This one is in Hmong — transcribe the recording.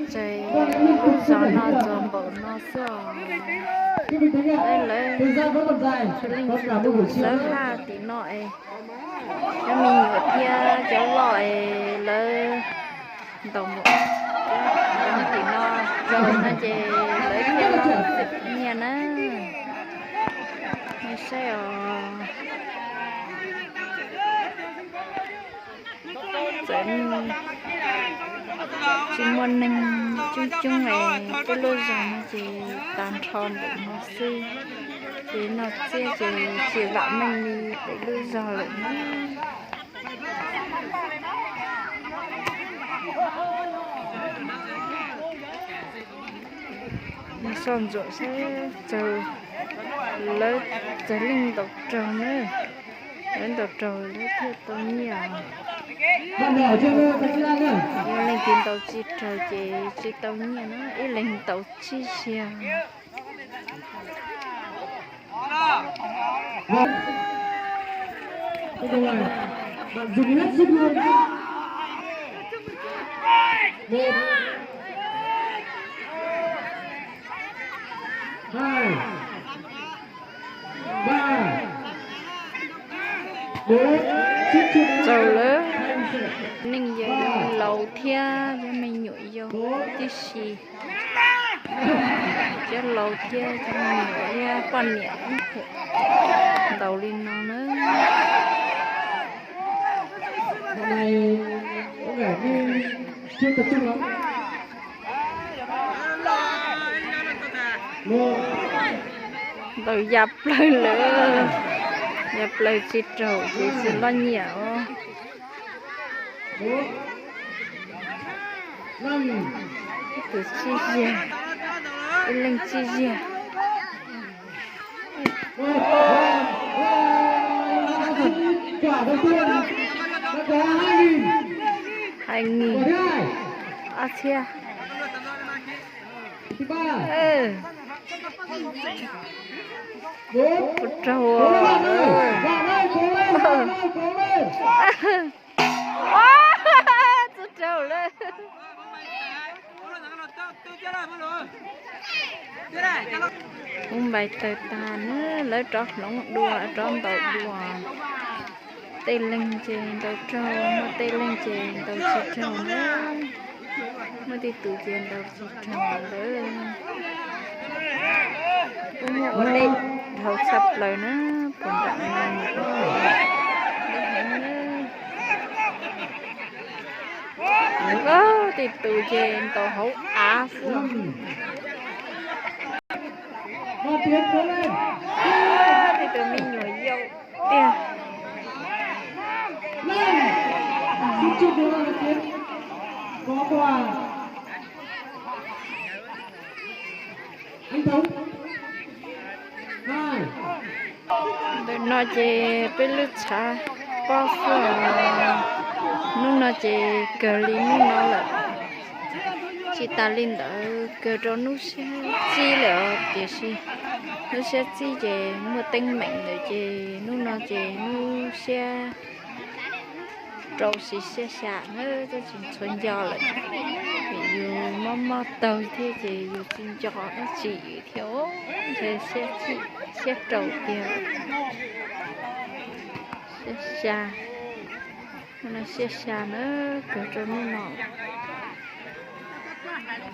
Tsawg no, lub zos no ntxhov npaum no xwb os. Lawv leej tsis tu sawv haj tim no es, cov me nyuam thiab cov loj es lawv ntaus npaum tim no, zaum no ces lawv thiaj los txim nyiaj na. Nej saib os. Txawm tsis muaj neeg coob coob es peb lub zos no ces tag nrho npaum no xwb, ces noj tsiab ces tsis vam meej li peb lub zos lawm na. Soj ntsuam saib, lawv txawg leej ntaus raug na, lawv ntaus raug lawv thiaj tau nyiaj. Yog leej twg ntaus tsis raug ces tsis tau nyiaj na, ib leeg ntaus tsib zaug. Txaus lawm, neeg yau laus thiab cov me nyuam yau tib si, cov laus thiab cov me nyuam thiab poj niam ntaus li no na. Ntaus ya plaws lawm, ya plaws tsis raug ces tsis loj nyiaj os. Ib tug tsib zaug, ib leeg tsib zaug. Hai nghìn, ob txhiab. Tus raug, tus raug lawm. Kuv npais taws tag na, lawv rov hloov dua, rov ntaus dua. Tej leeg ces ntaus raug, muaj tej leeg ces ntaus tsis raug na. Muaj tej tus ces ntaus tsis raug lawm. Kuj muaj ua dej dhau tshaj plaws na, puag nram no. Tej tus ces ntaus hauv av xwb. Tej tus me nyuam yaus tiag. Ntawm no ces peb lub tshav pob xwb os. Hnub no ces kawg li hnub no lawm. Tsis tas li ntawd kawg rau hnub siab txib lawm os, tiam sis hnub siab txib ces muaj teeb meem ntawd ces hnub no ces hnub siab rau siab xya na, twb tsis txhua nco lawm. Vim yus mob mob taug thiab ces yus tsis nco dab tsi thiab, ntshe siab rau tiag. Siab xya, no siab xya na, kawg rau hnub no.